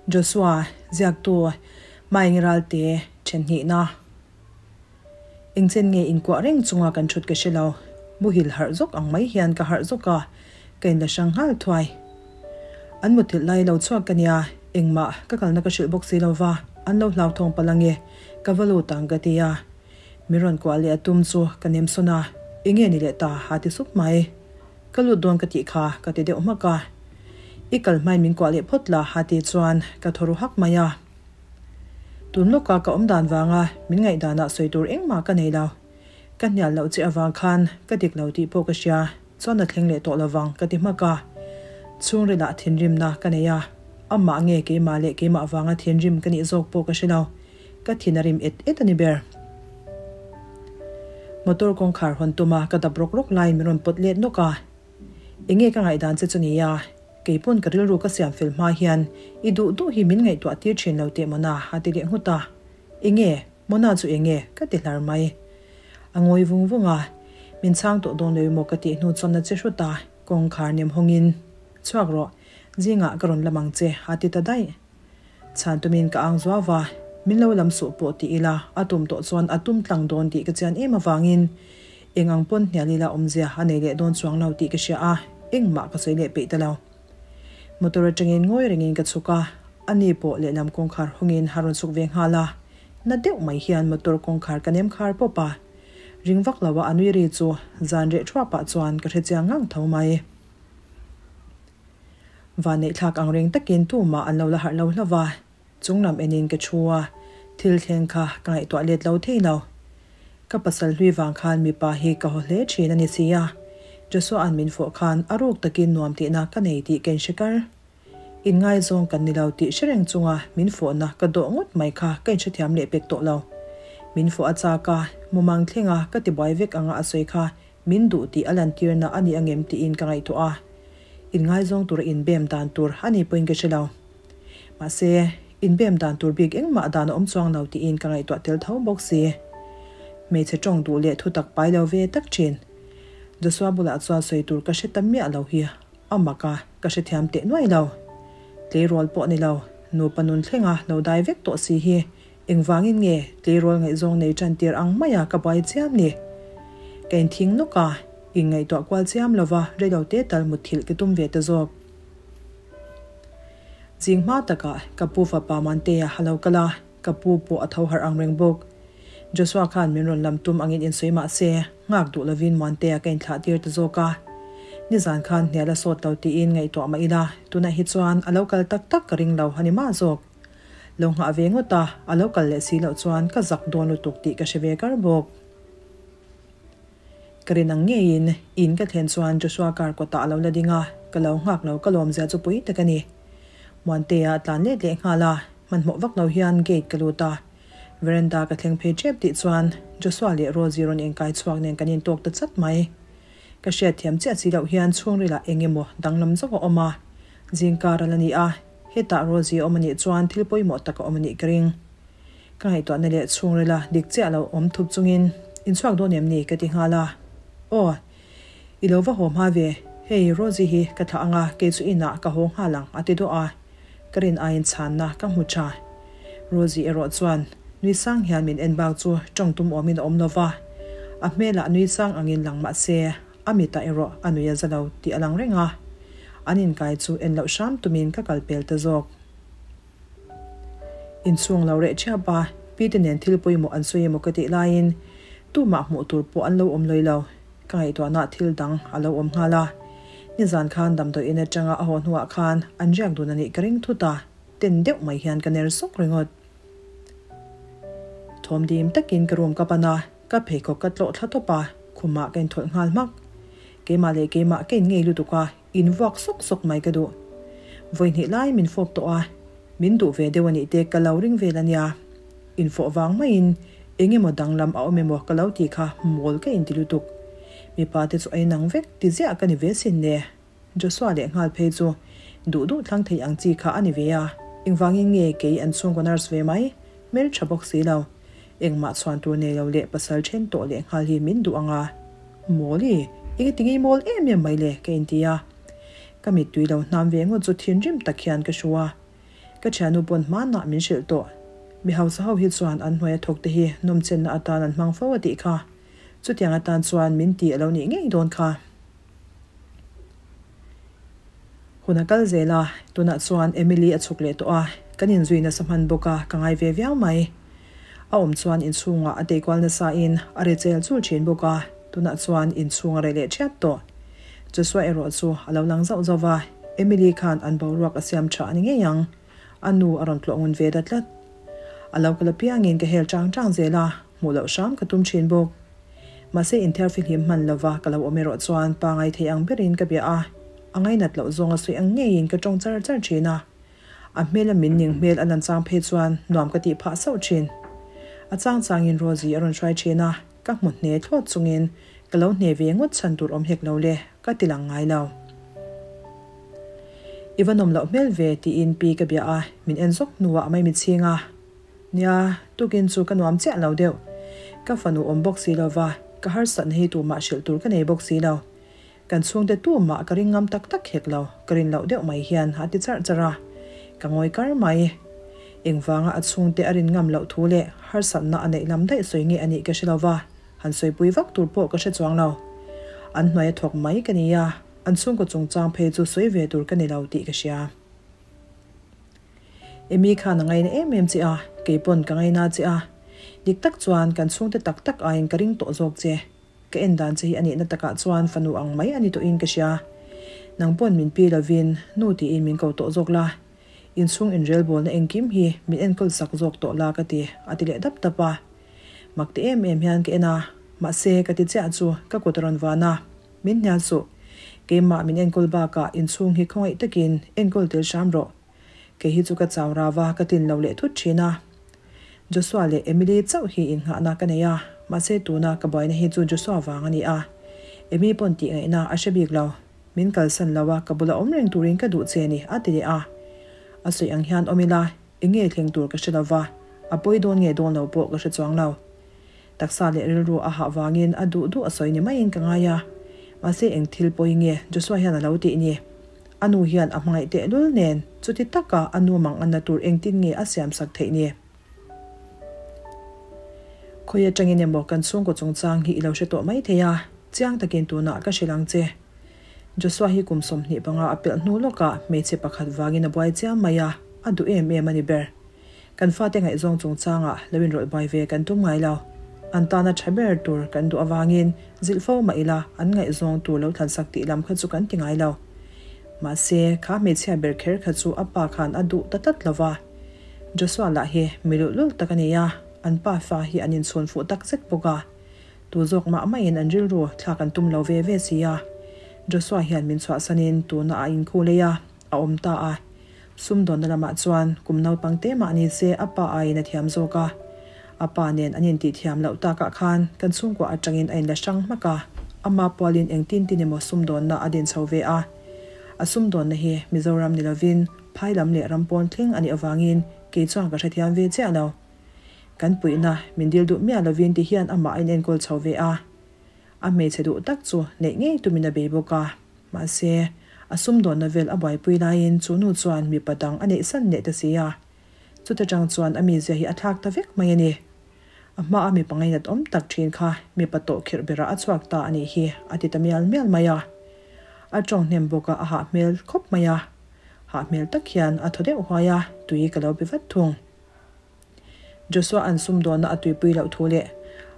Joshua, ziaktu, Maengi Ralte, then hnihna. Engchen nge inkuah reng chunga kan thut ka hre lo. Muhil harh zawk ang mai hian ka harh zawk a, ka inla hrang nghal thuai. An muthilh lai lo chhuak ka nia, engmah ka kalna ka hrilh bawk si lo va, an lo hlauthawng palh ange, ka va lut ang ka ti a. Min rawn kuah leh a tum chu ka nem sawn a, enge ni leh ta a ti sup mai. Ka lut dawn ka tih kha ka ti deuh hmak a. I kal hmain min kuah leh phawt la a tih chuan ka thaw ru hak mai a. Tun lawka ka awm dan vanga min ngaihdanah sawi tur engmah ka nei lo. Ka hnial loh che avang khan ka dik lo tih pawh ka hria, chuan a thleng leh tawh lovang ka ti hmak a. Chhungrilah thinrimna ka nei a, amah nge keimah leh keimah vanga thinrim ka nih zawk pawh ka hre lo. Ka thin a rim et et a ni ber. Motor kawngkhar hawn tuma ka dap rawk rawk laiin min rawn pawt let nawk a. Enge ka ngaihdan che chu nia, keipawn ka rilru ka siam fel hma hian i duh duh hi min ngaihtuah tir thin lo teh Mona a ti leh nghut a. Enge? Mona chu enge? ka ti hlar mai. A ngawi vung vung a, min chhang tawh dawn lo emaw ka tih hnu chuan a che hrut a, kawngkhar nem hawngin, Chhuak rawh, zingah ka rawn lam ang che a ti ta daih. Chhan tumin ka ang zuau va, min lo lam suh pawh ti ila, a tum tawh chuan a tum tlang dawn tih ka chian em avangin eng ang pawn hnial ila awmzia a nei leh dawn chuang lo tih ka hria a, engmah ka sawi leh peih ta lo. Motor atangin ngawi rengin ka chhuk a, ani pawh lehlam kawngkhar hawngin a rawn chhuk ve nghal a, na deuh mai hian motor kawngkhar ka nem khar pawp a, ring vak lo a a nui ri chu zan reh thuapah chuan ka hrechiang ngang tho mai. Vanneihthlak ang reng takin tumah an lo la harh lo hlauh va, chunglam enin ka thu a, thil thleng kha ka ngaihtuah let lo thei lo. Ka pasal hlui vang khan mipa hi ka haw hle thin a ni si a, Joshua-a'n min fawh khan a ruk takin nuam tihna ka nei tih ka inhre kar. Inngaizawng kan ni lo tih hre reng chunga min fawhna ka dawh ngawt mai kha ka inhrethiam leh pek tawh lo. Min fawh a chak a, mumang thlenga ka tibuai vek anga a sawi kha Min duh tih a lantirna a ni angem tiin ka ngaihtuah a, inngaizawng tura inbem dan tur a ni pawhin ka hre lo. Mahse, inbem dan tur bik engmah dan a awm chuang lo tiin ka ngaihtuah tel tho bawk si. Hmeichhe tawng duh leh thutak pai lo ve tak thin. Joshua bulah chuan sawi tur ka hre ta miah lo hi a mak a, ka hrethiam teh nuai lo. Tleirawl pawh ni lo, nupa nun thlenga lo dai vek tawh si hi Engvangin nge tleirawl ngaihzawng nei tan tir ang maia ka buai chiam ni? Ka inthing nawk a, inngaihtuah kual chiam lova reilo te tal mutthilh ka tum ve ta zawk. Zing hma takah ka pu fapa Mantea a lo kal a, ka pu pawh a tho harh ang reng bawk. Joshua khan min rawn lam tum angin insawi mah se, nghak duh lovin Muantea ka inthlah tir ta zawk a. Nizan khan hnial a sawt lo tiin ngaihtuah mah ila, tunah hi chuan a lo kal tak tak ka ring lo a ni mah zawk. Lo nghah ve ngawt a, a lo kal leh si loh chuan ka zak dawn lutuk tih ka hre ve kar bawk. Ka rin ang ngeiin in ka thlen chuan Joshua car kawtah a lo la ding a, ka lo nghak lo ka lawmzia chu pui tak a ni. Muantea a tlan let leh nghal a, hmanhmawh vak lo hian gate ka lut a. Veranda ka thleng phei tep tih chuan Joshua leh Rosie rawn inkai chhuak nen kan intawk ta chat mai. Ka hriatthiam chiah si loh hian chhungrilah eng emaw danglam zawk a awm a, zingkar a la ni a. Hetah Rosie a awm anih chuan thil pawimawh tak a awm anih ka ring. Ka ngaihtuahna leh chhungrila dik chiah lo awm thup chungin, Inchhuak dawn em ni? ka ti nghal a. Aw. I lo va haw hma ve. Hei, Rosie hi ka thlah anga kei chu inah ka haw nghal ang a ti duah a. Ka rin aiin chhanna ka hmu tha. Rosie erawh chuan nui sang hian min en bak chu tawng tum awmin a awm lo va. A hmelah nui sang angin lang mah se, A mitah erawh a nui a za lo tih a lang reng a, an inkai chu en loh hram tumin ka kal pel ta zawk. Inchhung lo reh ṭhiap a, Pite nen thil pawimawh an sawi emaw ka tih laiin tumah hmuh tur pawh an lo awm lawi lo, ka ngaihtuahnaah thil dang a lo awm nghal a. Nizan khan damdawi in aṭanga a haw hnuah khan an riak dun a nih ka ring thut a, ten deuh mai hian ka ner sawk ringawt. Thawm dim takin ka room ka pan a. Ka pheikhawk ka tlawh thla tawp a, khumah ka inthawlh nghal hmak. Keimah leh keimah ka inngei lutuk a, invuak sawk sawk mai ka duh. Vawi hnih lai min fawp tawh a, min duh ve deuh a nih te ka lo ring vel a nia. Infawh vang maiin eng emaw danglam a awm emaw ka lo tih kha mawl ka inti lutuk. Mipa te chu a inang vek ti ziah ka ni ve sin le. Joshua leh nghal phei chu duh duh thlang thei ang chi kha a ni ve a, engvangin nge kei an chhungkaw nurse ve mai? Hmel tha bawk si lo. Engmah chhuan tur nei lo leh pasal then tawh leh nghal hi min duh ang a. Mawl i, enge tinge i mawl em em mai le? ka inti a. Ka mittui lo hnam ve ngawt chu thinrim tak hian ka hru a. Ka thiannu pawn hmanah min hrilh tawh. Mi hausa ho hi chuan an hnuaia thawk te hi nawmchenna atan an hmang fo a tih kha. Chutiang atan chuan min ti a lo nih ngei dawn kha. Hun a kal zel a, tunah chuan Emily a chhuk leh tawh a, kan inzui nasa hman bawk a, ka ngai ve viau mai. A awm chuan inchhungah a teikual nasa in a re chel chul thin bawk a, tunah chuan inchhung a reh leh thiap tawh. Joshua erawh chu a lo lang zauh zauh va, Emily khan an boruak a siam tha a ni ngei ang. A nu a rawn tlawh ngun ve ta tlat. A lo kal apiangin ka hel chang chang zel a, hmuh loh hram ka tum thin bawk. Mahse inthiarfihlim hman lova ka lo awm erawh chuan pangai thei ang berin ka bia a, a ngainat loh zawng a sawi ang ngeiin ka tawng char char thin a. A hmela min ning hmel a lan chang phei chuan nuam ka tih phah sauh thin. A chang changin Rosie a rawn hruai thin a, ka hmu hne thlawt chungin ka lo hne ve ngawt chhan tur awm hek lo le, ka ti lang ngai lo. I va nawm loh hmel ve tiin pi ka bia a, min en zawk hnuah a maimichhing a. Nia, tukin chu ka nuam chiah lo deuh. Ka fanu awm bawk si lova, ka harsatna hi tumah hrilh tur ka nei bawk si lo. Kan chhungte tumah ka ring ngam tak tak hek lo, ka rin loh deuh mai hian a ti charh charh a. Ka ngawi kar mai. Engvanga a chhungte a rin ngam loh thu leh harsatna a neih lam daih sawi nge a nih ka hre lova, han sawipui vak tur pawh ka hre chuang lo. An hnuai a thawk mai ka ni a, an chhungkaw chungchang phei chu sawi ve tur ka ni lo tih ka hria. Amy khan a ngaina em em che a, kei pawn ka ngaina che a. Dik tak chuan kan chhungte tak tak aiin ka ring tawh zawk che. Ka en dan che hi a nihna takah chuan fanu ang mai a ni tawhin ka hria. Nang pawn min pi lovin nu tiin min ko tawh zawk la. Inchhung inrelbawlna engkim hi min enkawl sak zawk tawh la ka ti, a ti leh dap dap a. Mak ti em em hian ka en a, mahse ka ti chiah chu ka kut a rawn van a. Min hnial suh. Keimah min enkawl bakah inchhung hi khawngaih takin enkawl tel hram rawh. Kei hi chu ka chau rau va, ka tlin lo leh thut thin a. Joshua leh Emily chauh hi innghahna ka nei a, mahse tuna ka buaina hi chu Joshua vang a ni a. Amy pawn tih ngaihna a hre bik lo. Min kalsan lo a, ka bula awm reng turin ka duh che ni, a ti leh a. A sawi ang hian awm ila, eng nge thleng tur ka hre lo va, a pawi dawn nge dawn lo pawh ka hre chuang lo. Taksa leh rilru a hah vangin a duh duh a sawi ni maiin ka ngai a. Mahse eng thil pawi nge Joshua hian a lo tih ni? A nu hian a hmangaih tehlul nen chuti taka a nu mang anna tur engtin nge a siamsak theih ni? Khawi atangin emaw kan chhungkaw chungchang hi i lo hre tawh mai thei a, chiang takin tunah ka hrilh ang che. Joshua hi kum 25 a pelh hnu lawkah hmeichhe pakhat vangin a buai chiam mai a, a duh em em a ni ber. Kan fate ngaihzawng chungchangah lo inrawlh buai ve kan tum ngai lo. An tana tha ber tur kan duh avangin zilh fo mah ila an ngaihzawng tur lo thlansak tih lam kha chu kan ti ngai lo. Mahse, kha hmeichhia ber kher kha chu a pa khan a duh ta tlat lo va. Joshua lah hi mi luhlul tak a ni a, an pa fa hi an inchhun fuh tak zet bawk a. Tu zawk mah mahin an rilru thlak an tum lo ve ve si a. Joshua hian min chhuahsanin tuna a inkhu lei a, a awm ta a. Sumdawnna lamah chuan kum naupang te mah ni se a pa aiin a thiam zawk a. A pa nen an intih thiam loh takah khan kan chhungkua atangin a inla hrang hmak a, ama pualin engtin tin emaw sumdawnna a din chho ve a. A sumdawnna hi Mizoram ni lovin phai lam leh ram pawn thleng a nih avangin kei chuan ka hrethiam ve chiah lo. Kan puihna min dil duh miah lovin ti hian amah a inenkawl chho ve a. A hmeichhe duh tak chu neih ngei tumin a bei bawk a. Mahse, a sumdawnna vel a buaipui laiin chu nu chuan mipa dang a neih san leh ta si a. Chuta tang chuan a mizia hi a thlak ta vek mai a ni. A hmaa mipa ngainat awm tak thin kha mipa tawh khirh berah a chhuak ta a nih hi a ti ta mial mial mai a. A tawng hnem bawk a, a hah hmel khawp mai a. Hah hmel tak hian a thaw deuh huai a, tui ka lo be vat thung. Joshua an sumdawnna a tuipui loh thu leh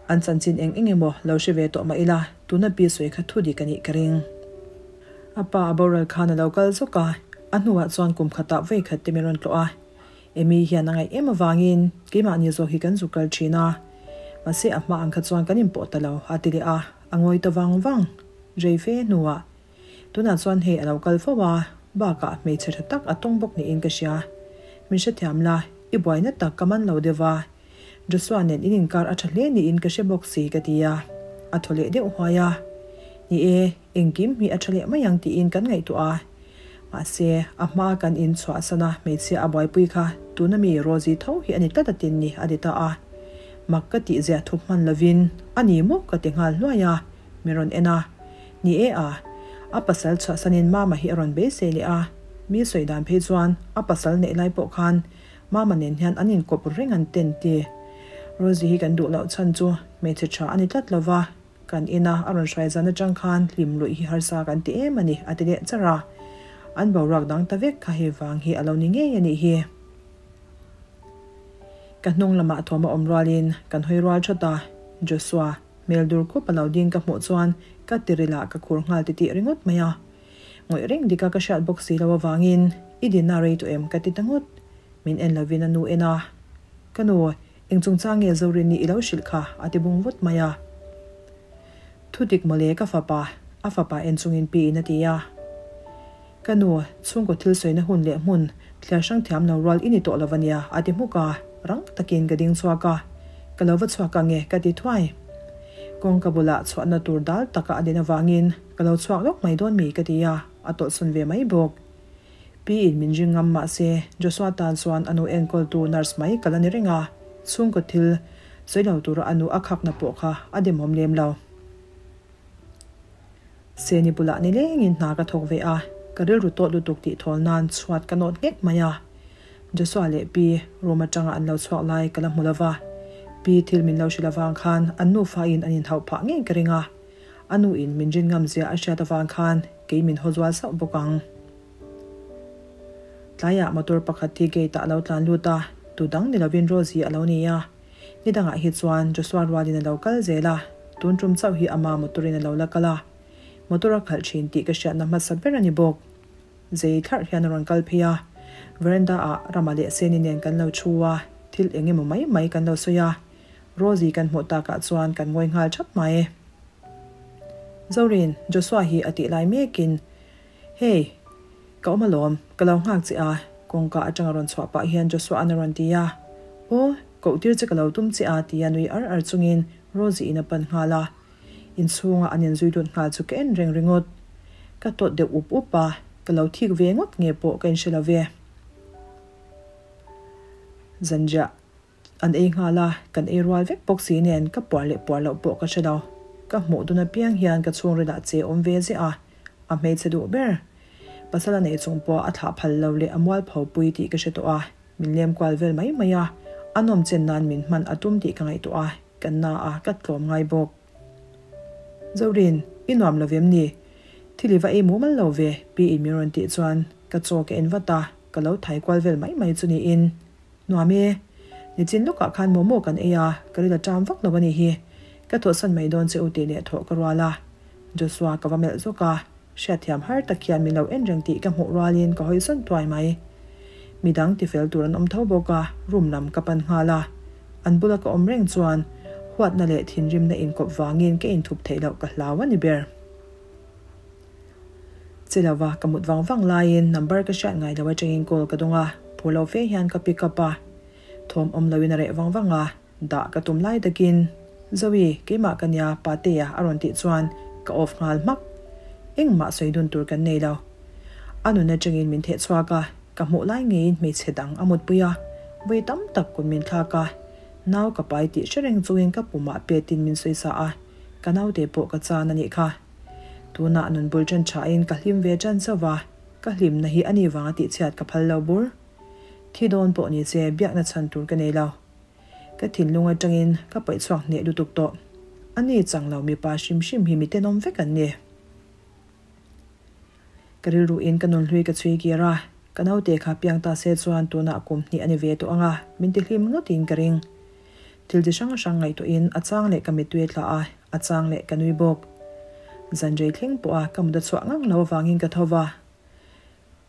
an chanchin eng eng emaw lo hre ve tawh mah ila, tuna pi sawi kha thu dik a nih ka ring. A pa a boral khan a lo kal zawk a, a hnuah chuan kum khatah vawi khat te min rawn tlawh a. Amy hian a ngaih em avangin keimahni zawk hi kan zuk kal thin a, mahse a hma ang kha chuan kan inpawh ta lo, a ti leh a, a ngawi ta vang vang. Rei fe hnuah Tunah chuan hei a lo kal fo a, bakah hmeichhe tha tak a tawng bawk niin ka hria. Min hrethiam la, i buaina tak ka man lo deuh va. Joshua nen in inkar a tha hle niin ka hre bawk si ka ti a. A thaw leh deuh huai a. Ni e, engkim hi a tha leh mai ang tiin kan ngaihtuah a. Mahse, a hmaa kan in chhuahsan a hmeichhia a buaipui kha tuna mi Rosie tho hi a ni tlat a tin ni a ti ta a. Mak ka tihziah thup hman lovin a ni maw ka ti nghal hluai a. Min rawn en a. Ni e a, a pasal chhuahsanin Mama hi a rawn beisei leh a. Mi sawi dan phei chuan a pasal neih lai pawh khan Mama nen hian an inkawp reng an ten ti. Rosie hi kan duh loh chhan chu hmeichhe tha a ni tlat lo va, kan ina a rawn hruai zan atang khan hlim luih hi harsa kan ti em a ni a ti leh char a. An boruak dang ta vek kha hei vang hi a lo ni ngei a nih hi. Ka hnung lamah thawm a awm rualin kan hawi rual thawt a, Joshua hmel dur khup a lo ding ka hmuh chuan ka tiril ah ka khur nghal titih ringawt mai a. Ngawih reng dika ka hriat bawk si lo avangin i dinna rei tawh em ka ti ta ngawt. Min en lovin a nu en a, Ka nu, eng chungchang nge Zorini i lo hrilh kha? a ti bung vut mai a. Thu dik mawle ka fapa, a fapa en chungin piin a ti a. Ka nu, chhungkaw thil sawina hun leh hmun thliar hrang thiam lo rual i ni tawh lo a nia, a ti hmuk a, rang takin ka ding chhuak a. Ka lo va chhuak ang e, ka ti thuai. Kawngka bulah chhuahna tur dal taka a din avangin Ka lo chhuak lawk mai dawn mi ka ti a, a tawlhsawn ve mai bawk. Pi in min ring ngam mah se, Joshua tan chuan a nu enkawltu nurse mai ka la ni reng a, chhungkaw thil sawi lo tura a nu a khakna pawh kha a demawm lem lo. Seni bulah nilengin hna ka thawk ve a, ka rilru tawt lutuk tih thawl nan chhuat ka nawt nghek mai a. Joshua leh Pi room atanga an lo chhuak lai ka la hmu lo va, Pi thil min lo hrilh avang khan an nufa in an inhauh phah ngei ka ring a. A nu in min rin ngam zia a hriat avang khan kei min haw zual sauh bawk ang. Tlaiah motor pakhat hi gate ah a lo tlan lut a, tu dang ni lovin Rosie a lo ni a. Ni dangah hi chuan Joshua rualin a lo kal zel a, tun tum chauh hi ama motor in a lo la kal a. Motor a khalh thin tih ka hriatna hmasa ber a ni bawk. Zei thlarh hian a rawn kal phei a, veranda ah Rama leh Seni nen kan lo thu a, thil eng emaw mai mai kan lo sawi a. Rosie kan hmuh takah chuan kan ngawi nghal thap mai. Zorin, Joshua hi a tih lai mekin, Hey, ka awm alawm, ka lo nghak che a, kawngka atanga rawn chhuah pah hian Joshua-an a rawn ti a. Aw, koh tir che ka lo tum che a, tia nui ar ar chungin Rosie-in a pan nghal a. Inchhunga an inzui lut nghal chu ka en reng ringawt. Ka tawt deuh up up a, ka lo thik ve ngawt nge pawh ka inhre lo ve. Zanriah. An ei nghal a, kan ei rual vek bawk si nen ka puar leh puar loh pawh ka hre lo. Ka hmuh dun apiang hian ka chhungrilah che awm ve ziah a, a hmeichhe duh ber. Pasal a nei chung pawh a thlah phal lo leh a mualpho pui tih ka hre tawh a, min lem kual vel mai mai a, a nawm chen nan min hman a tum tih ka ngaihtuah a, ka na a, ka tlawm ngai bawk. Zorin, i nuam lo vem ni? Thil i va ei mumal lo ve, pi in min rawn tih chuan ka chaw ka en vat a, ka lo thai kual vel mai mai chu niin. Nuam e. Nichin lawkah khan momo kan ei a, ka ril a ṭam vak lo a nih hi. Ka thawhsan mai dawn che u tih leh thawh ka rual a. Joshua ka va melh zawk a, hriatthiam har tak hian min lo en reng tih ka hmuh rualin ka hawi sawn tuai mai. Midang tifel tur an awm tho bawk a, room lam ka pan nghal a. An bula ka awm reng chuan huatna leh thinrimna inkawp vangin ka inthup theih loh ka hlau a ni ber. Che lova ka mut vang vang laiin number ka hriat ngai lo atangin call ka dawng a, phur lo fe hian ka pick up a. Thawm awm loin a reh vang vang a, dah ka tum lai takin, Zoe, keimah ka nia, Patea a rawn tih chuan ka off nghal hmak. Engmah sawi dun tur kan nei lo. A nun atangin min theh chhuak a, ka hmuh lai ngeiin hmeichhe dang a mutpui a, vawi tam tak kut min thlak a, nau ka pai tih hre reng chungin ka pumah petin min sawi sa a, ka naute pawh ka chan a nih kha. Tunah nun bul ṭan ṭhain ka hlim ve ṭan chauh va, ka hlimna hi a ni vanga tihchhiat ka phal lo bur. Thi dawn pawh ni se biakna chhan tur ka nei lo. Ka thinlung aṭangin ka paih chhuak hneh lutuk tawh. A ni chang lo mipa hrim hrim hi mi tenawm vek an ni. Ka rilruin ka nunhlui ka chhui kir a, ka naute kha piang ta se chuan tunah kum hnih a ni ve tawh ang a, min ti hlim ngawtin ka ring. Thil chi hrang hrang ngaihtuahin a chang leh ka mittui a tla a, a chang leh ka nui bawk. Zan rei thleng pawha ka mut a chhuah ngang lo avangin ka tho va.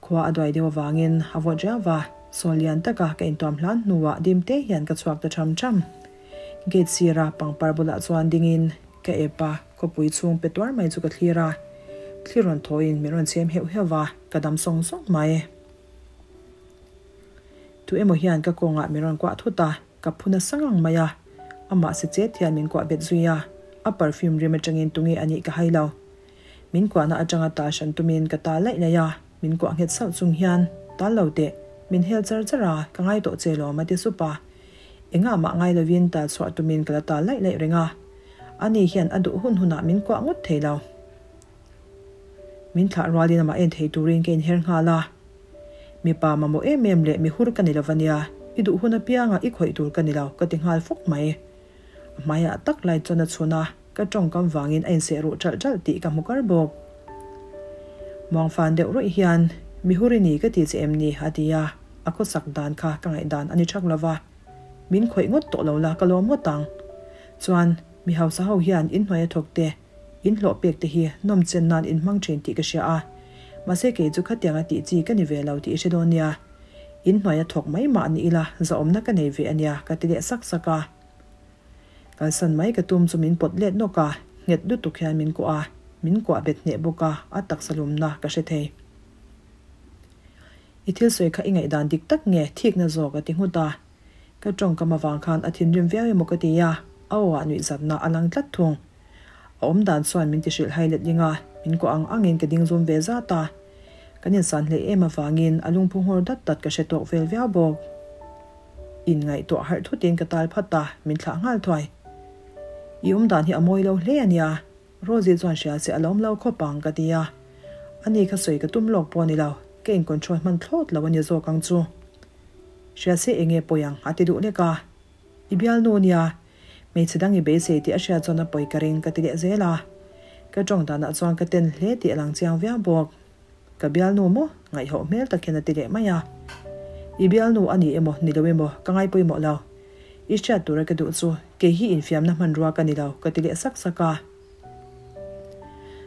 Khua a duai deuh avangin a vawt riau va, sawl lian taka ka intuam hlan hnuah dim te hian ka chhuak ta tham tham. Gate sira pangpar bulah chuan dingin ka ep a, khawpui chhung pe tuar mai chu ka thlir a. Thlir rawn thawhin min rawn chhem heuh heuh va, ka dam sawng sawng mai. Tu emaw hian ka kawngah min rawn kuah thut a, ka phu nasa ngang mai a. Amah si chet hian min kuah bet zui a, a perfume rim atangin tunge a nih ka hai lo. Min kuahna atanga ta hran tumin ka ta laih laih a, min kuah nghet sauh chung hian, Tal lo teh, min hel char char a, ka ngai tawh che lawm a ti sup a. Engah mah ngai lovin tal chhuah tumin ka la ta laih laih reng a. Ani hian a duh hun hunah min kuah ngawt thei lo. Min thlah rualin amah en thei turin ka inher nghal a. Mipa mamawh em em leh mihur ka ni lo va nia, i duh hun apianga i khawih tur ka ni lo ka ti nghal fawk mai. A hmaiah tak lai chuan a chhun a, ka tawngkam vangin a inseh ruh ṭalh ṭalh tih ka hmu kar bawk. Muangfan deuh rawih hian, Mihur i ni ka ti che em ni? a ti a, a khawsak dan kha ka ngaihdan a ni ṭhak lo va. Min khawih ngawt tawh lo la ka lawm ngawt ang. Chuan, mi hausa ho hian inhnuai a thawk te, in hlawh pek te hi nawm chen nan in hmang ṭhin tih ka hria a, mahse kei chu khatianga tih chi ka ni ve lo tih i hre dawn nia. Inhnuai a thawk mai mah ni ila zahawmna ka nei ve a nia ka ti leh sak sak a. Kalsan mai ka tum chu min pawt let nawk a, nghet lutuk hian min kuah a, min kuah bet hneh bawk a, a taksa lumna ka hre thei. I thil sawi kha i ngaihdan dik tak nge thikna zawk a ti nghut a. Ka tawngkam avang khan a thinrim viau emaw ka ti a, a aw ah nuihzatna a lang tlat thung. A awm dan chuan min ti hrilh hai letling a, min kuah ang angin ka ding zum ve zat a. Kan insan hleih em avangin a lungphu nghawr dat dat ka hre tawk vel viau bawk. Inngaihtuah harh thutin ka tal phat a, min thlah nghal thuai. I awm dan hi a mawi lo hle a nia, Rosie chuan hria se a lawm lo khawp ang ka ti a. Ani kha sawi ka tum lawk pawh a ni lo, ka in control hman thlawt lo a ni zawk ang chu. Hria se enge pawi ang a ti duh lek a. I bialnu nia, hmeichhe dang i beisei tih a hriat chuan a pawi ka ring ka ti leh zel a. Ka tawng danah chuan ka ten hle tih a lang chiang viau bawk. Ka bialnu maw? Ngaihhoh hmel tak hian a ti leh mai a. I bialnu a ni emaw ni lo emaw ka ngai pawimawh lo. I hriat tura ka duh chu kei hi infiamna hmanrua ka ni lo ka ti leh sak sak a.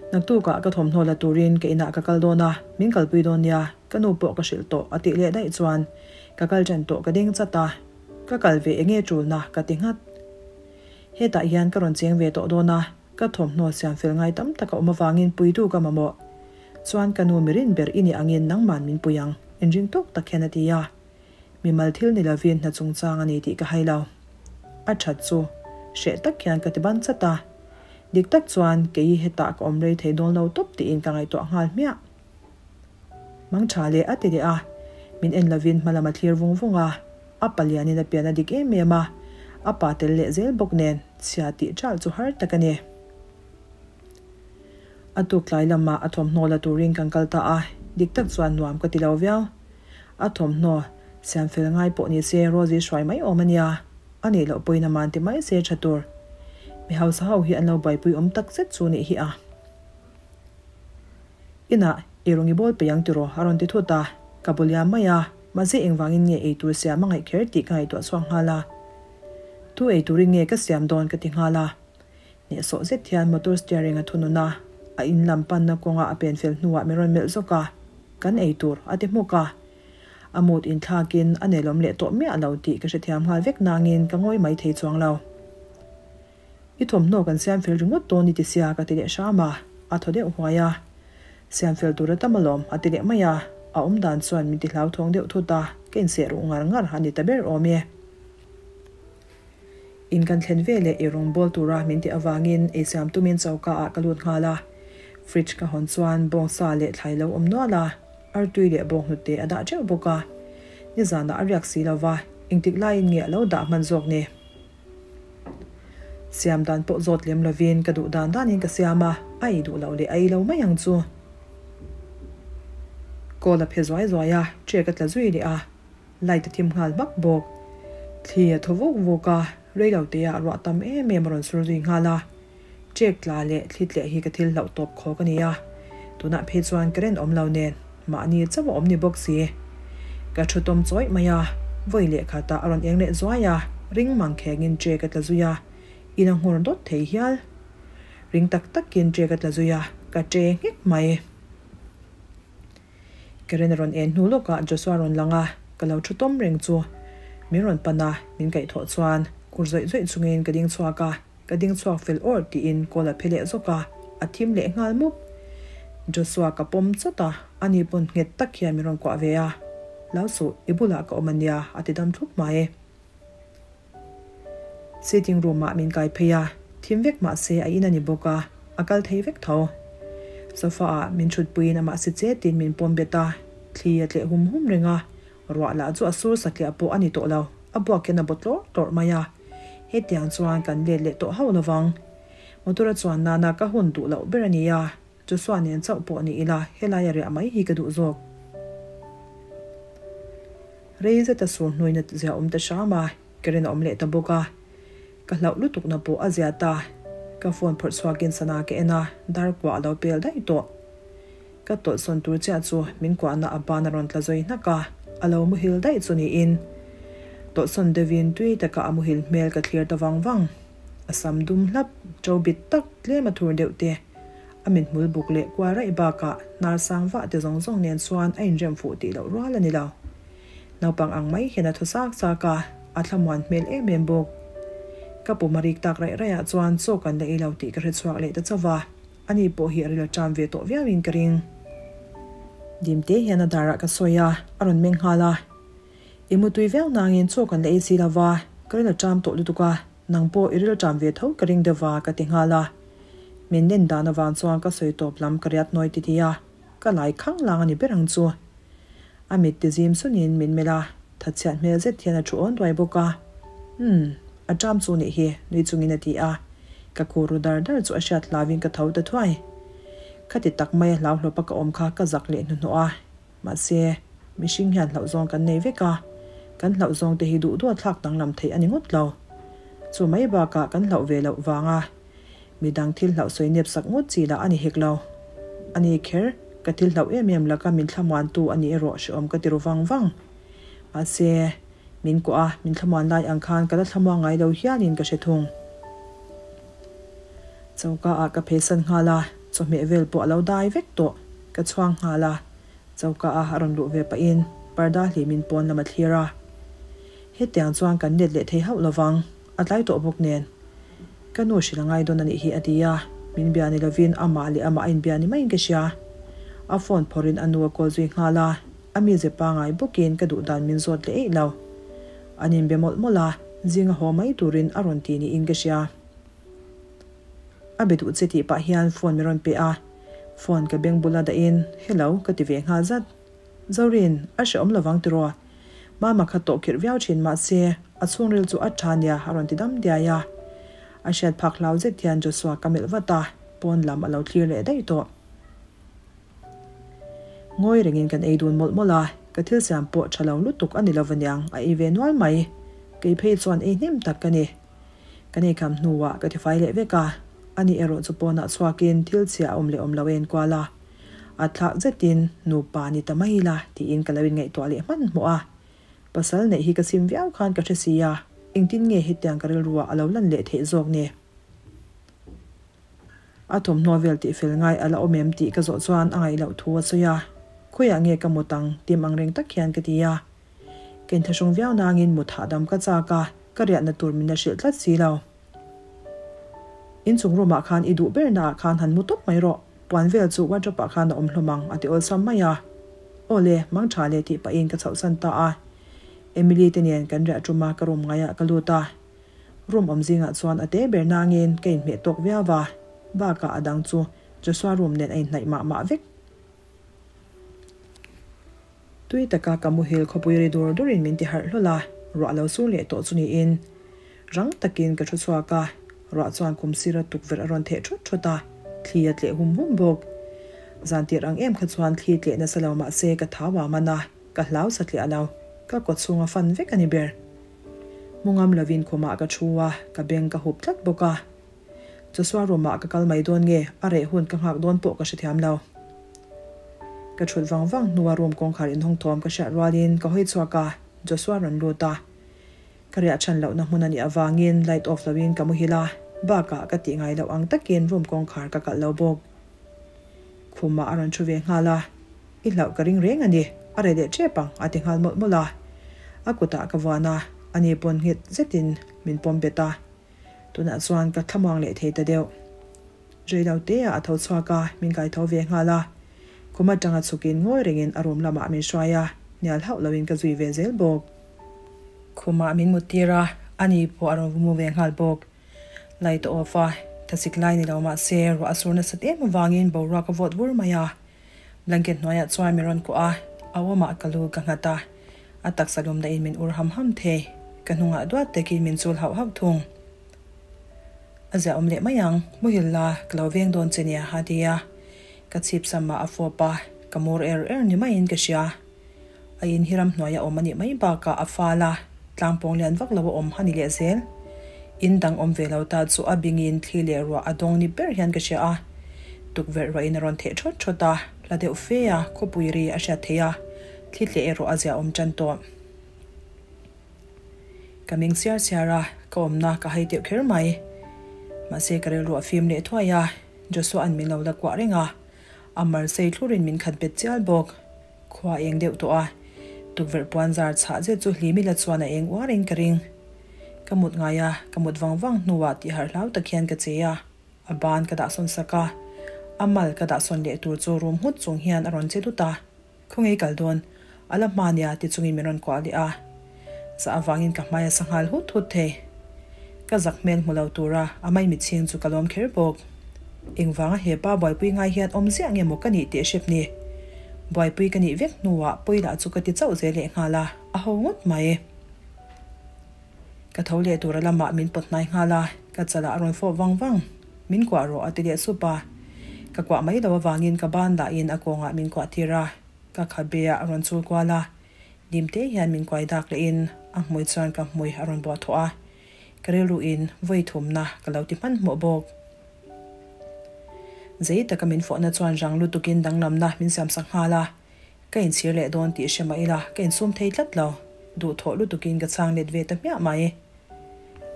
Naktukah ka thawmhnaw la turin ka inah ka kal dawn a, min kalpui dawn nia, ka nu pawh ka hrilh tawh a tih leh daih chuan ka kal ṭan tawh ka ding chat a. Ka kal ve enge ṭulna ka ti nghat. Hetah hian ka rawn cheng ve tawh dawn a, ka thawmhnaw siam fel ngai tam tak a awm avangin puitu ka mamawh. Chuan ka nu mirin ber i nih angin nangman min pui ang, inring tawk tak hian a ti a. Mimal thil ni lovin hna chungchang a ni tih ka hai lo. A that chu hreh tak hian ka ti ban chat a. Dik tak chuan kei hi hetah ka awm rei thei dawn lo tawp tiin ka ngaihtuah nghal hmiah. Mang tha leh a ti leh a, min en lovin hma lam a thlir vung vung a. A palianin a pian a dik em em a, a pa tel leh zel bawk nen chhia tih ṭalh chu har tak a ni. A tuk tlai lamah a thawmhnaw la turin kan kal ta a, dik tak chuan nuam ka ti lo viau. A thawmhnaw siam fel ngai pawh ni se Rosie hruai mai awm a nia, a nih loh pawhin a man ti mai se tha tur. Mi hausa ho hi an lo buaipui awm tak zet chu nih hi a. Inah ei rawn i bawl peih ang tiraw a rawn ti thut a, ka bu liam mai a, mahse engvangin nge ei tur siam a ngaih kher tih ka ngaihtuah chhuak nghal a. Tu ei turin nge ka siam dawn ka ti nghal a. Hnehsawh zet hian motor steering a thunun a, a in lam panna kawnga a pen fel hnuah min rawn melh zawk a, Kan ei tur, a ti hmuk a. A mood inthlakin a nelawm leh tawh miah lo tih ka hrethiam nghal vek nangin ka ngawi mai thei chuang lo. I thawmhnaw kan siam fel ringawt dawn i ti sia ka ti leh hram a, a thaw deuh huai a. Siam fel tur a tam alawm, a ti leh mai a, a awm dan chuan min ti hlauthawng deuh thut a, ka inseh ruh ngar ngar a ni ta ber awm e. In kan thlen ve leh ei rawng bawl tura min tih avangin ei siam tumin choka ah ka lut nghal a. Fridge ka hawn chuan bawngsa leh thlai lo awm nual a, artui leh bawnghnute a dah teuh bawk a. Nizanah a riak si lo va, engtik laiin nge a lo dah hman zawk ni? Siam dan pawh zawt lem lovin ka duh dan danin ka siam a, a ei duh loh leh a ei lo mai ang chu. Call a phe zuai zuai a, chair ka tla zui leh a. Light a thim nghal vak bawk. Thli a thaw vuk vuk a, reilo te ah ruah tam em em a rawn sur zui nghal a. Check tla leh thli tleh hi ka thil hlauh tawp khawk a ni a, tunah phei chuan current awm lo nen mahni chauh a awm ni bawk si. Ka thu tawm chawih mai a, vawi leh khatah a rawn eng leh zuai a, ring mang khengin check a tla zui a, in a nghawr dawt thei hial. Ring tak takin check a tla zui a, ka che nghek mai. Karen a rawn en hnu lawkah Joshua rawn lang a, ka lo thu tawm reng chu. Min rawn pan a, min kaihthawh chuan kur zawih zawih chungin ka ding chhuak a, ka ding chhuak fel awr tiin kawl a phe leh zawk a, a thim leh nghal mup. Joshua ka pawm chawt a, ani pawn nghet tak hian min rawn kuah ve a, Lau suh, i bulah ka awm ania a ti dam thlup mai. Sitting room ah min kai phei a, thim vek mah se a in a ni bawk a, a kal thei vek tho. Sofa ah min thut puiin amah si chetin min pawm bet a, thli a tleh hum hum reng a, ruah lah chu a sur satliah pawh a ni tawh lo, a buak hian a baw tlawrh tlawrh mai a, hetiang chuan kan let leh tawh hauh lovang. Motor a chuan nana ka hun duh loh ber a ni a, Joshua nen chauh pawh ni ila helai a riah mai hi ka duh zawk. Rei zet a sur hnuina zia awm ta hram a, ka rinawm leh ta bawk a. Ka hlauh lutukna pawh a zia ta. Ka phone phawrh chhuakin sana ka en a, dar kuah a lo pel daih tawh. Ka tawlhsawn tur chiah chu min kuahna a ban a rawn tla zawi hnak a, a lo muhil daih chu niin. Tawlhsawn deuhin tui taka a muhil hmel ka thlir ta vang vang. A sam dum hlap, ṭo bit tak tlem a thur deuh te, a mithmul buk leh kual raih bakah hnar sang vah te zawng zawng nen chuan a inrem fuh tih loh rual a ni lo. Naupang ang mai hian a thaw sak sak a, a thlamuan hmel em em bawk. Ka pum a rik tak raih raih ah chuan chaw kan la ei lo tih ka hre chhuak leh ta chauh va, ani pawh hi a ril a ṭam ve tawh viauin ka ring. Dimte hian a darah ka sawi a, a rawn meng nghal a. I mutui viau nangin chaw kan la ei si lo va, ka ril a ṭam tawh lutuk a, nang pawh i ril ṭam ve tho ka ring deuh va ka ti nghal a. Min nen dan avang chuan ka sawi tawp lam ka riat nawi titi a, ka lai khang lang a ni ber ang chu. A mit ti zim sunin min melh a, thatchhiat hmel zet hian a thu awn duai bawk a. Umm, a ṭam chu nih hi, nui chungin a ti a. Ka khur ru dar dar chu a hriat hlauin ka tho ta thuai. Khati tak maia hlauhlawpa ka awm kha ka zak leh hnuhnawh a. Mahse, mihring hian hlauhzawng kan nei vek a, kan hlauhzawng te hi duh duh a thlak danglam theih a ni ngawt lo. Chu mai bakah kan hlauh ve loh vanga midang thil hlauh sawi nep sak ngawt chi lah a ni hek lo. A ni kher, ka thil hlauh em em laka min thlamuantu a ni erawh hrehawm ka ti ru vang vang. Mahse, min kuah a, min thlamuan lai ang khan ka la thlamuang ngai lo hialin ka hre thung. Choka ah ka pheisan nghal a, chawhmeh vel pawh a lo dai vek tawh. Ka chhuang nghal a, choka ah a rawn luh ve pahin parda hlimin pawn lam a thlir a. Hetiang chuan kan let leh thei hauh lovang, a tlai tawh bawk nen. Ka nu hrilh a ngai dawn a nih hi a ti a, min bia ni lovin amah leh amah a inbia ni maiin ka hria. A phone phawrhin a nu a call zui nghal a, a mize pangai bawkin ka duh dan min zawt leh eih lo. An inbe mawlh mawlh a, zinga haw mai turin a rawn ti niin ka hria. A be duh che tih pah hian phone min rawn pe a, phone ka beng bula dahin Hello ka ti ve nghal zat. Zorin, a hrehawm lovang tiraw? Mama kha tawh khirh viau thin mahse a chhungril chu a tha nia a rawn ti dam diai a. A hriat phak hlau zet hian Joshua ka melh vat a, pawn lam a lo thlir leh daih tawh. Ngawi rengin kan ei dun mawlh mawlh a, ka thil siam pawh tha lo lutuk a ni lo aniang a ei ve nual mai. Kei phei chuan ei hnem tak ka ni. Kan ei kham hnuah ka tifai leh vek a, ani erawh chu pawnah chhuakin thil chhia a awm leh awm lo a enkual a. A thlak zetin nupa ni ta mai ila tiin ka lo inngaihtuah leh hmanhmawh a. Pasal neih hi ka sim viau khan ka hre si a, engtin nge hetiang ka rilruah a lo lan leh theih zawk ni? A thawmhnaw vel tih fel ngai a la awm em tih ka zawh chuan a ngaih loh thu a sawi a, Khawiah nge ka mut ang? tim ang reng tak hian ka ti a. Ka inthlahrung viau nangin mut hahdam ka chak a, ka riahna tur min la hrilh tlat si lo. Inchung room ah khan i duh ber naah khan han mu tawp mai rawh, puan vel chu wardrobe ah khan a awm hlawm ang a ti awlsam mai a. Aw le, mang tha le tih pahin ka chhohsan ta a. Emily te nen kan riah tum a ka room ngaiah ka lut a. Room awm zingah chuan a te ber nangin ka inhmeh tawk viau va, bakah a dang chu Joshua room nen a inhnaih mah mah vek. Tui taka ka muhil khawpui ri dur durin min ti harh hlawl a, ruah lo sur leh tawh chu niin rang takin ka thu chhuak a, ruah chuan kum sira tukverh a rawn theh thut thut a, thli a tleh hum hum bawk. Zan tirh ang em kha chuan thli tleh nasa lo mahse ka thau a man a, ka hlau satliah lo, ka kawchhung a fan vek a ni ber. Mu ngam lovin khumah ka thu a, ka beng ka hup tlat bawk a. Joshua room-ah ka kal mai dawn nge a reh hun ka nghak dawn pawh ka hrethiam lo. Ka thut vang vang hnua room kawngkhar inhawng thawm ka hriat rualin ka hawi chhuak a, Joshua rawn lut a. Ka riah chhan lohna hmun a nih avangin light off loin ka muhil a, bakah ka tih ngai loh ang takin room kawngkhar ka kalh lo bawk. Khumah a rawn thu ve nghal a, I hlauh ka ring reng a ni, a reh leh tep ang a ti nghal mawlh mawlh a. A kutah ka vuan a, ani pawn nghet zetin min pawm bet a. Tunah chuan ka thlamuang leh thei ta deuh. Reilo te ah a tho chhuak a, min kai tho ve nghal a. Khum atanga chhukin ngawi rengin a room lamah min hruai a, hnial hauh loin ka zui ve zel bawk. Khumah min mut tir a, ani pawh a rawn mu ve nghal bawk. Light a off a, thasik lai ni lo mahse ruah a sur nasat em avangin boruak a vawt vur mai a. Blanket hnuaiah chuan min rawn kuah a, a awmah ka lu ka nghat a. A taksa lumna in min ur ham ham thei, ka hnungah duat takin min chul hauh hauh thung. A ziah awm leh mai ang, muhil la, ka lo veng dawn che nia a ti a. Ka chhip sam ah a fawp a, ka mur er er ni maiin ka hria. A in hi ramhnuaia awm a nih mai bakah a fal a, tlangpawng lian vak lo a awm a ni leh zel. In dang awm ve lo ta chu a bingin thli leh ruah a dawng ni ber hian ka hria a. Tukverh ruahin a rawn theh thawt thawt a, hla deuh fe a, khawpui ri a hriat theih a, thli tleh erawh a ziahawm tan tawh. Ka meng siar siar a, ka awmna ka hai deuh kher mai. Mahse ka rilru a fim leh thuai a, Joshua-a'n min lo la kuah reng a, a mar sei thlurin min khat bet chial bawk. Khua a eng deuh tawh a, tukverh puan zar chhah zet chu hlim ila chuan a eng uar in ka ring. Ka mut ngai a, ka mut vang vang hnuah tih harh hlau tak hian ka che a, a ban ka dahsawn sak a, a mal ka dahsawn leh tur chu rum nghut chung hian a rawn che dut a. Khawnge kal dawn? A la hma nia ti chungin min rawn kuah leh a. Zah avangin ka hmai a sa nghal hut hut thei. Ka zak hmel hmu lo tura a mai mitchhing chu ka lawm kher bawk. Engvanga he pa buaipui ngai hian awm ziah nge maw ka nih tih hrep ni? Buaipui ka nih vek hnuah pawi lah chu ka ti chauh zel leh nghal a, a ho ngawt mai. Ka tho leh tura lamah min pawt hnai nghal a, ka chalah a rawn fawp vang vang. Min kuah rawh a ti leh sup a. Ka kuah mai lo avangin ka ban dahin a kawngah min kuah tir a, ka khabe ah a rawn chul kual a. Dimte hian min kuai dak lehin a hmui chuan ka hmui a rawn buah thawh a. Ka rilruin vawi thumna ka lo ti hmanhmawh bawk. Zei taka min fawhna chuan rang lutukin danglamna min siamsak nghal a. Ka inchhir leh dawn tih hre mah ila ka insum thei tlat lo. Duhthawh lutukin ka chhang let ve ta hmiah mai.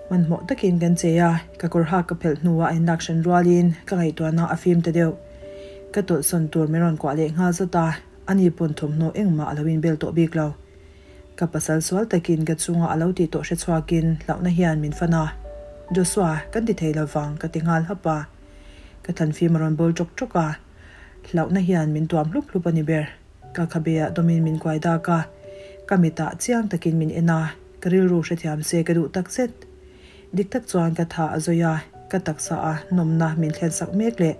Hmanhmawh takin kan che a, ka kawr hak ka phelh hnuah a inlak hran rualin ka ngaihtuahna a fim ta deuh. Ka tawlhsawn tur min rawn kuah leh nghal zat a, ani pawn thawmhnaw engmah a lo inbel tawh bik lo. Ka pasal sual takin ka chunga a lo tih tawh hre chhuakin hlauhna hian min fan a, Joshua, kan ti thei lovang ka ti nghal hap a. Ka thlanfim a rawn bawl ṭawk ṭawk a. Hlauhna hian min tuam hlup hlup a ni ber. Ka khabeah dawmin min kuai dak a, ka mitah chiang takin min en a, ka rilru hrethiam se ka duh tak zet. Dik tak chuan ka tha a zawi a, ka taksa a nawmna min thlen sak mek leh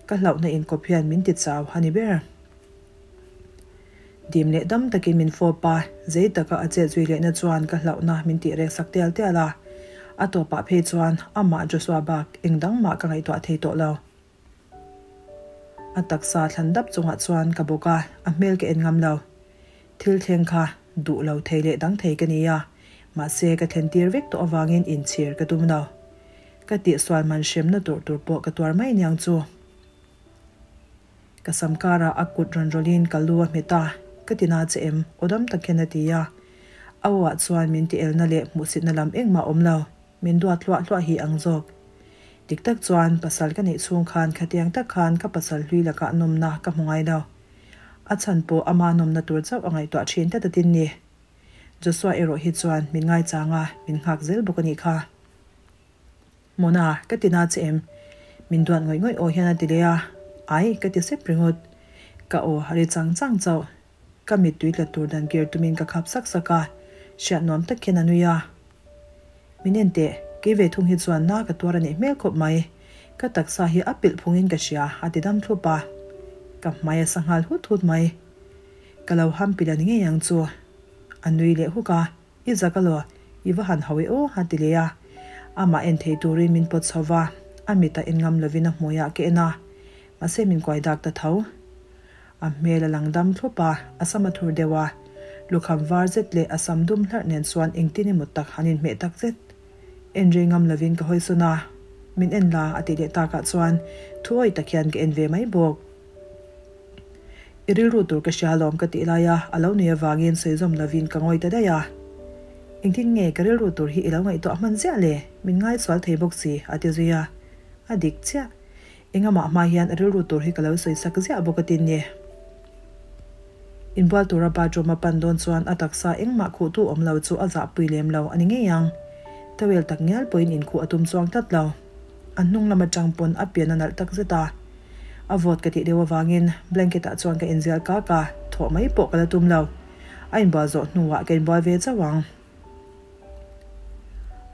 ka hlauhna inkawp hian min ti chau a ni ber. Dim leh dam takin min fawp a, zei taka a chet zui lehna chuan ka hlauhna min tih rek sak tial tial a. A tawpah phei chuan amah Joshua bak engdang mah ka ngaihtuah thei tawh lo. A taksa thlan dap chungah chuan ka bawk a, a hmel ka en ngam lo. Thil thleng kha duh lo thei leh dang thei ka ni a, mahse ka thlen tir vek tawh avangin inchhir ka tum lo. Ka tihsual man hremna tur tur pawh ka tuar mai niang chu. Ka sam karah a kut rawn rawlhin ka lu a hmet a, ka ti na che em? Aw dam tak hian a ti a. A aw ah chuan min ti elna leh hmuhsitna lam engmah a awm lo. Min duat hluah hluah hi ang zawk. Dik tak chuan pasal ka neih chhung khan khatiang tak khan ka pasal hlui lakah nawmna ka hmu ngai lo. A chhan pawh ama nawmna tur chauh a ngaihtuah thin tlat atin ni. Joshua erawh hi chuan min ngaichang a, min nghak zel bawk a nih kha. Mona, ka ti na che em? Min duat ngawih ngawih aw hian a ti leh a. Ai, ka ti sep ringawt. Ka aw a ri chang chang chauh. Ka mittui tla tur dan kir tumin ka khap sak sak a, hriat nuam tak hian a nui a. Min en teh, kei ve thung hi chuan na ka tuar a neih hmel khawp mai. Ka taksa hi a pilh phungin ka hria, a ti dam thlup a. Ka hmai a sa nghal hut hut mai. Ka lo ham pilh a ni ngei ang chu. A nui leh huk a, I zak alaw, i va han hau e aw, a ti leh a. Amah en thei turin min pawt chho va, a mitah en ngam lovin a hmuiah ka en a. Mahse min kuai dak ta tho. A hmel a lang dam thlup a, a sam a thur deuh a. Lukham var zet leh a sam dum hlarh nen chuan engtin emaw tak han inhmeh tak zet. En rei ngam lovin ka hawi sawn a, min en la a tih leh takah chuan thu awih tak hian ka en ve mai bawk. I rilru tur ka hria alawm ka tih lai a, a lo nui avangin sawi zawm lovin ka ngawi ta daih a. Engtin nge ka rilru tur hi i lo ngaihtuah hman ziah le? Min ngaisual thei bawk si, a ti zui a. A dik chiah. Engamah hma hian a rilru tur hi ka lo sawi sak ziah bawk a tin ni. Inbual tura bathroom a pan dawn chuan a taksa engmah khuhtu awm lo chu a zahpui lem lo a ni ngei ang. Towel tak ngial pawhin inkhuh a tum chuang tlat lo. A hnung lam atang pawn a pian a nalh tak zet a. A vawt ka tih deuh avangin blanket ah chuan ka inzial kak a, thawh mai pawh ka la tum lo. A inbual zawh hnuah ka inbual ve chauh ang.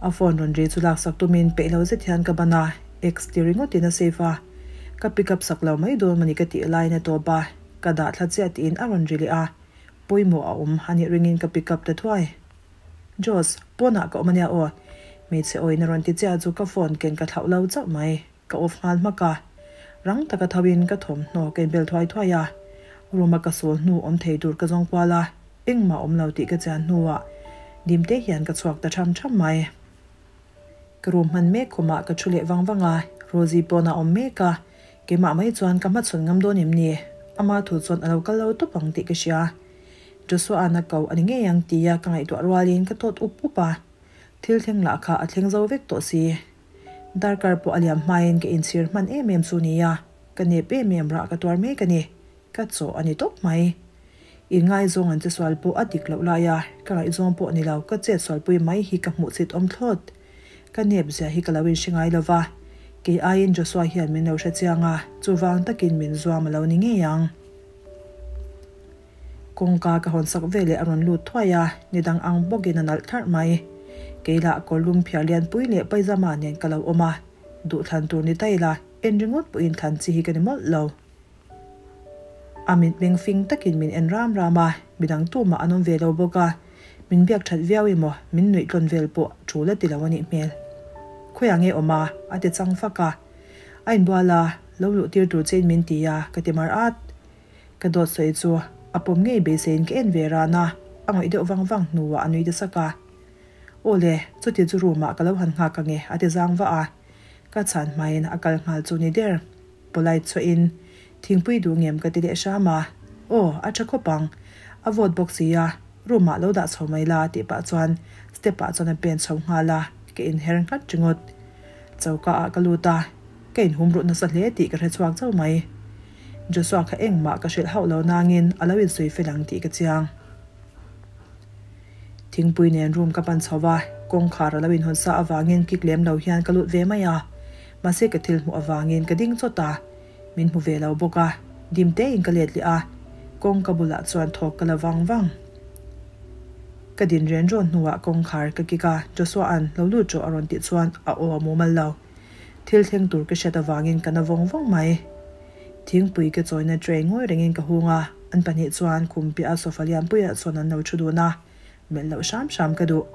A phone rawn ri chu laksak tumin peih lo zet hian ka ban a, X ti ringawtin a save a. Ka pick up sak lo mai dawn mawni ka tih laiin a tawp a, ka dah thla chiah tiin a rawn ri leh a, pawimawh a awm a nih ringin ka pick up ta thuai. Joss, pawnah ka awm ania aw, hmeichhe awiin a rawn ti chiah chu ka phone ken ka thlauh lo chauh mai, ka off nghal hmak a. Rang taka tho in ka thawmhnaw ka inbel thuai thuai a, room a ka sawl hnu awm thei tur ka zawng kual a. Engmah awm lo tih ka chian hnuah dimte hian ka chhuak ta tham tham mai. Ka room hman mek khumah ka thu leh vang vang a, Rosie pawn a awm mek a, keimah mai chuan ka hmachhawn ngam dawn em ni? Ama thu chuan a lo kal lo tawp ang tih ka hria. Joshua-a'n a ko a ni ngei ang tia ka ngaihtuah rualin ka tawt up up a, thil thleng lah kha a thleng zo vek tawh si. Darkar pawh a liam hmain ka inchhir hman em em chu nia, ka nep em em rah ka tuar mek a ni. Ka chaw a ni tawp mai. In ngaizawng an che sual pawh a dik loh lai a, ka ngaihzawng pawh ni lo, ka chet sualpui mai hi ka hmuh chit awm thlawt. Ka nep zia hi ka lo inhre ngai lo va, kei aiin Joshua hian min lo hre chiang a, chuvang takin min zuam a lo ni ngei ang. Kawngka ka hawn sak veleh a rawn lut thuai a, ni dang ang bawkin a nalh thlarh mai. Kei lah kawrlum phiar lianpui leh paizama nen ka lo awm a, duhthlan tur ni ta ila, en ringawt pawhin thlan chi hi ka ni mawlh lo. A mitmeng fing takin min en ram ram a, midang tumah an awm ve lo bawk a, min biak that viau emaw min nuih tlawn vel pawh tul a ti lo a nih hmel. Khawiah nge awm a? a ti chang fak a. A inbual a, lo luh tir tur chein min ti a, ka ti mar at. Ka dawt sawi chu a pawm ngei beiseiin ka en ve ran a, a ngawih deuh vang vang hnuah a nui ta sak a. Aw le, chuti chu room ah ka lo han nghak ange a ti zang vah a. Ka chhan hmain a kal nghal chu ni der. Polite chhuahin, Thingpui duh ngem ka ti leh hram a. Aw, a tha khawp ang. A vawt bawk si a, room ah lo dah chho mai la tih pah chuan step ah chuan a pen chho nghal a, ka inher nghat ringawt. Choka ah ka lut a, ka inhum ruh nasa hle tih ka hre chhuak chauh mai. Joshua kha engmah ka hrilh hauh lo nangin a lo insawi fel ang tih ka chiang. Thingpui nen room ka pan chho va, kawngkhar a lo inhawn sa avangin kik lem lo hian ka lut ve mai a. Mahse ka thil hmuh avangin ka ding chawt a, min hmu ve lo bawk a, dim tein ka let leh a, kawngka bulah chuan thawk ka la vang vang. Ka din ren rawn hnuah kawngkhar ka kik a, Joshua-a'n lo lut rawh a rawn tih chuan a aw a mumal lo. Thil thleng tur ka hriat avangin ka na vawng vawng mai. Thingpui ka chawina tray ngawi rengin ka hung a, an pahnih chuan khum piah a sofa lianpuiah chuan an lo thu dun a, melh loh hram hram ka duh.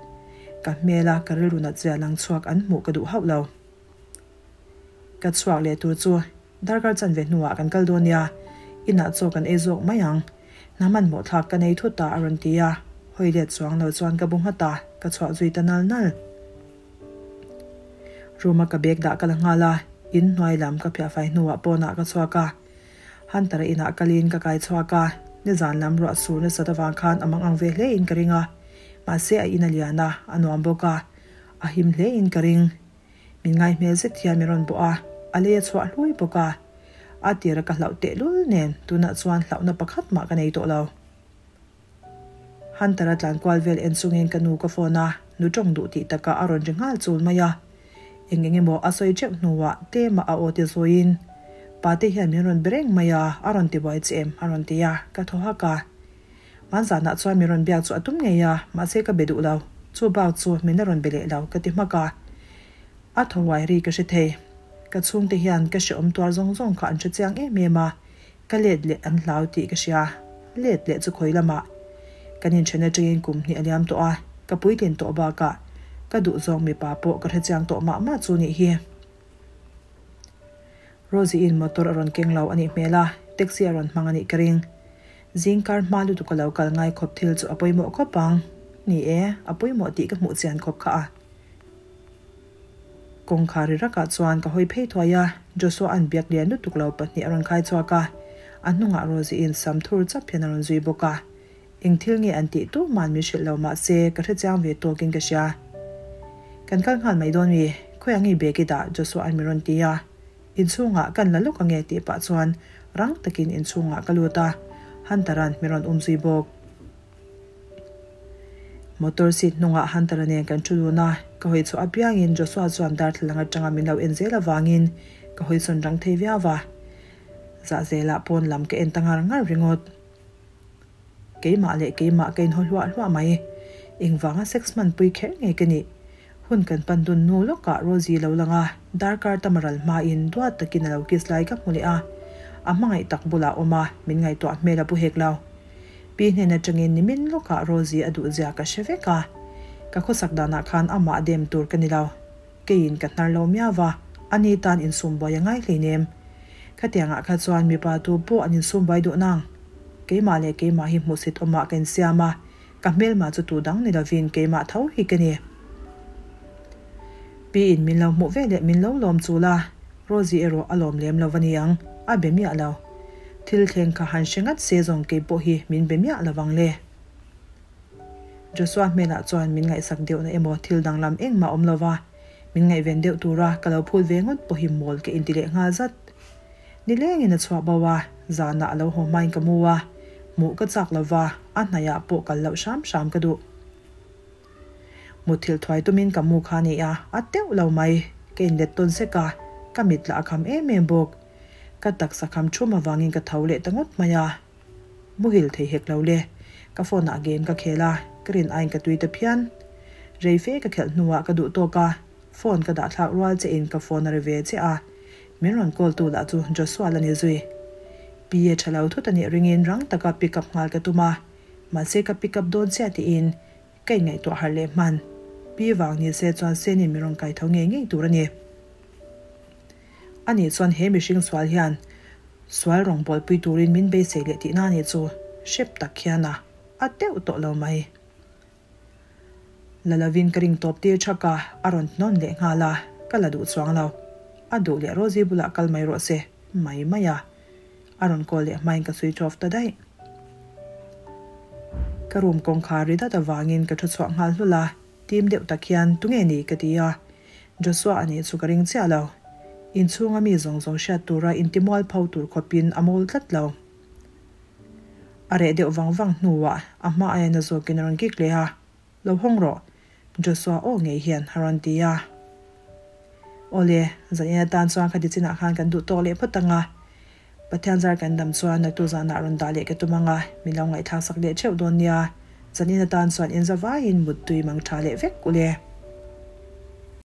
Ka hmela ka rilru nat zia lang chhuak an hmuh ka duh hauh lo. Ka chhuak leh tur chu darkar chanve hnuah kan kal dawn nia, inah chaw kan ei zawk mai ang. Hna hmanhmawh thlak ka nei thut a a rawn ti a, hawi let chuang lo chuan ka bu nghat a, ka chhuah zui ta nal nal. Room a ka bag dah ka la nghal a, in hnuai lam ka phiah fai hnuah pawnah ka chhuak a. Hunter-a inah kalin ka kai chhuak a, nizan lam ruah sur nasat avang khan a mang ang ve hle in ka ring a, mahse a in a lian a, a nuam bawk a, a him hle in ka ring. Min ngai hmel zet hian min rawn bawh a, a lei a chhuah hlui bawk a. A tira ka hlauh tehlul nen tunah chuan hlauhna pakhat mah ka nei tawh lo. Hunter-a tlan kual vel en chungin ka nu ka phone a, nu tawng duh tih takah a rawn ri nghal chul mai a. Eng eng emaw a sawi teuh hnuah tlema a aw ti zawiin, Pate hian min rawn be reng mai a, a rawn ti buai che em? a rawn ti a, ka thaw hak a. Hmanzanah chuan min rawn biak chu a tum ngei a, mahse ka be duh lo. Chu bak chu min la rawn be leh lo ka ti hmak a. A thaw huai ri ka hre thei. Ka chhungte hian ka hrehawm tuar zawng zawng kha an hre chiang em em a, Ka let leh an hlau tih ka hria. Let leh chu khawi lamah kan inthen atangin kum hnih a liam tawh a, ka puitlin tawh bakah ka duhzawng mipa pawh ka hre chiang tawh mah mah chu nih hi. Rosie-in motor a rawn keng lo a nih hmel a, taxi a rawn hmang a nih ka ring. Zingkar hma lutuk a lo kal ngai khawp thil chu a pawimawh khawp ang. Ni e, a pawimawh tih ka hmuh chian khawp kha a. Kawngkhar ri rakah chuan ka hawi phei thuai a, Joshua an biak lian lutuk lo pahnih a rawn khai chhuak a, a hnungah Rosie-in sam thur chap hian a rawn zui bawk a. Eng thil nge an tih tuman min hrilh lo mah se ka hre chiang ve tawkin ka hria. Kan kal nghal mai dawn mi? Khawiah nge bag i dah? Joshua an min rawn ti a. Inchhungah kan la lawk ange tih pah chuan rang takin inchhungah ka lut a, Hunter-a'n min rawn um zui bawk. Motor seat hnungah Hunter-a nen kan thu dun a, ka hawi chhuah apiangin Joshua chuan darthlalang atanga min lo en zel avangin ka hawi sawn rang thei viau va. Zah zelah pawn lam ka en ta ngar ngar ringawt. Keimah leh keimah ka inhaw hluah hluah mai. Engvanga sex hmanpui kher nge ka nih? Hun kan pan dun hnu lawkah Rosie lo lang a, darkar tam a ral hmain duat takin a lo kiss lai ka hmu leh a. A hmangaih tak bulah awm a, min ngaihtuah hmel a pu hek lo. Pi hnen atangin nimin lawkah Rosie a duh zia ka hre vek a, ka khawsak danah khan amah dem tur ka ni lo. Keiin ka hnar lo miau va, ani tan insum buai a ngai hleinem. Khatiangah kha chuan mipa tu pawh an insum buai duh nang. Keimah leh keimah hi hmuhsit awmah ka insiam a, ka hmelma chu tu dang ni lovin keimah tho hi ka ni. Pi in min lo hmuh ve leh min lo lawm chul a, Rosie erawh a lawm lem lo va niang, a be miah lo. Thil thleng kha han hre ngat se zawng kei pawh hi min be miah lo vang le. Joshua hmelah chuan min ngaihsak deuhna emaw thil danglam engmah awm lo va, min ngaihven deuh tura ka lo phut ve ngawt pawh hi mawl ka inti leh nghal zat. Nilengin a chhuah bo a, zanah a lo haw hmain ka mu a, hmuh ka chak lo va, a hnaihah pawh kal loh hram hram ka duh. Mutthilh thuai tumin ka mu kha a ni a, a teuh lo mai, ka inlet tawn sek a, ka mit lah a kham em em bawk. Ka taksa kham thum avangin ka tho leh ta ngawt mai a. Muhil thei hek lo le, ka phone ah game ka khel a, ka rin aiin ka tui ta phian. Rei fe ka khelh hnuah ka duh tawk a, phone ka dah thlak rual che in ka phone a ri ve che a, min rawn call tu lah chu Joshua la ni zui. PA tha lo thut a nih ringin rang taka pick up nghal ka tum a, mahse ka pick up dawn chiah tiin ka inngaihtuah harh leh hman. Pi vang ni se chuan Seni'n min rawn kai tho ngei ngei tur a ni. Ani chuan he mihring sual hian sual rawngbawlpui turin min beisei leh tihna a nih chu hrep tak hian a a deuh tawh lo mai. La lovin ka ring tawp tir thak a, a rawn tnawn leh nghal a, ka la duh chuang lo. A duh leh Rosie bulah kal mai rawh se, mai mai a. A rawn call leh hmain ka switch off ta daih. Ka room kawngkhar ri dat avangin ka thu chhuah nghal hlul a, tim deuh tak hian tunge ni ka ti a, Joshua a nih chu ka ring chiah lo. Inchhunga mi zawng zawng hriat tura intimual pho tur khawpin a mawl tlat lo. A reh deuh vang vang hnuah a hma aia na zawkin a rawn kik leh a, Lo hawng rawh, Joshua aw ngei hian a rawn ti a. Awle, zanin atan chuan khati chinah khan kan duh tawk leh phawt ang a. Pathian zar kan dam chuan naktu zanah rawn dah leh ka tum ang a, min lo ngaihthlak sak leh theuh dawn nia. Zanin atan chuan inza vaiin muttui mang tha leh vek u le.